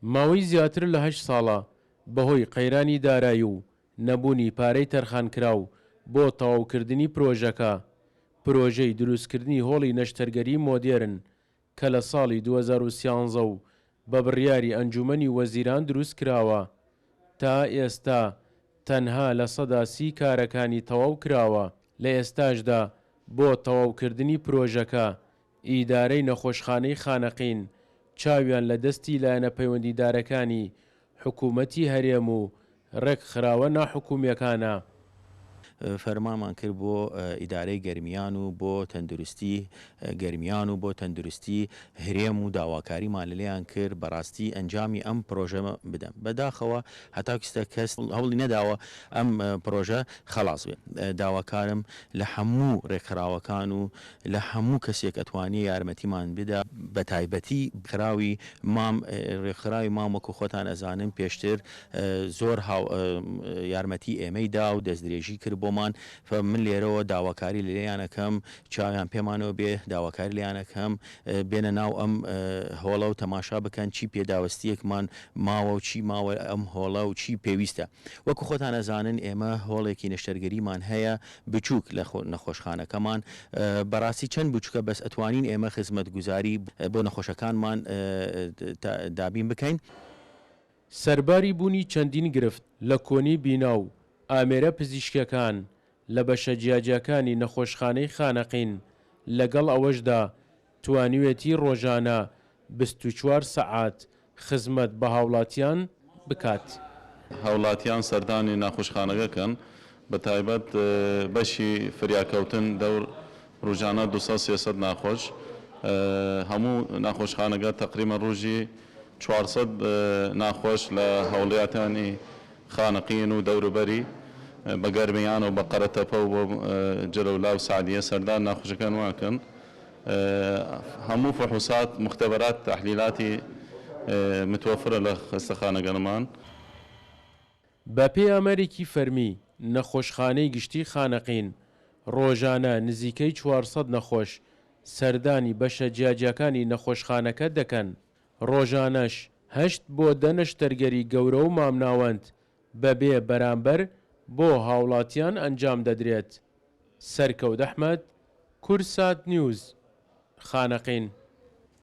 ماوەی زیاتر لە هەشت ساڵە بەهۆی قەیرانی دارایی و نەبوونی پارەی تەرخانکراو بۆ تەواوکردنی پرۆژەکە، پرۆژەی دروستکردنی هۆڵی نەشتەرگەری مۆدێرن کە لە ساڵی 2013 و بە بڕیاری ئەنجومەنی وەزیران دروستکراوە، تا ئێستا تەنها 30% کارەکانی تەواو کراوە، لە ئێستاشدا بۆ تەواوکردنی پرۆژەکە ئیدارەی نەخۆشخانەی خانەقین چاویان لە دەستی لایەنە پەیوەندیدارەکانی حکومەتی هەرێم و ڕێکخراوە ناحکومیەکانە. فەرمانمان کرد بۆ ئیدارەی گەرمیان و بۆ تەندروستی گەرمیان و بۆ تەندروستی هرێم و داواکاریمان لەلێیان کرد بەڕاستی ئەنجامی ئەم پرۆژە بدەن بەداخەوە هەتاکو ئیستا کەس هەوڵی نەداوە ئەم پرۆژە خەڵاس بێ داواکارم لە هەموو رێکخراوەکان و لە هەموو کەسێک ئەتوانێ یارمەتیمان بدا بەتایبەتی خراوی مام رێکخراوی مام وەکو خۆتان ئەزانن پێشتر زۆر هاو یارمەتی ئێمەی دا و دەستدرێژی کرد بۆمان من لێرەوە داواکاری لێیان ئەکەم چاویان پێمانەوە بێ داواکاری لێیان ئەکەم بێنە ناو ئەم هۆڵە و تەماشا بکەن چی پێداوستیەکمان ماوە و چی ماوە ئەم هۆڵە و چی پێویستە وەکو خۆتان ئەزانن ئێمە هۆڵێکی نەشتەرگەریمان هەیە بچوک لە نەخۆشخانەکەمان بەڕاستی چەند بچوکە بەس ئەتوانین ئێمە خزمەتگوزاری بۆ نەخۆشەکانمان دابین بکەین. سەرباری بوونی چەندین گرفت لە کۆنی بینا و ئامێرە پزیشکیەکان لە بەشە جیاجیاکانی نەخۆشخانەی خانەقین، لەگەڵ ئەوەشدا توانیوێتی ڕۆژانە 24 سەعات خزمەت بە هاوڵاتیان بکات. هاوڵاتیان سەردانی ناخوشخانەگە کەن بە تایبەت بەشی فریاکەوتن دەور رووژانە 200 300 ناخۆش هەموو ناخۆشخانەگە تەقریبەن رووژی 400 ناخۆش لە هاوڵیاتانی خانەقین و دەوروبەری بە گەرمیان و بە قەرەتەپە و بۆ جەلەولا و سەعدیە سەردان ناخۆشەکان واکەن. هەموو فحوصات مختبرات تحلیلاتی متوفرە لە خەستەخانەگەنمان. بەپێی ئامارێکی فەرمی نەخۆشخانەی گشتی خانەقین، ڕۆژانە نزیکەی 400 نەخۆش سەردانی بەشە جیاجیاکانی نەخۆشخانەکە دەکەن، ڕۆژانەش هەشت بۆ دە نەشتەرگەری گەورە و مامناوەند بەبێ بەرامبەر بۆ هاوڵاتیان ئەنجام دەدرێت. سەرکەوت ئەحمەد، کوردسات نیوز، خانەقین.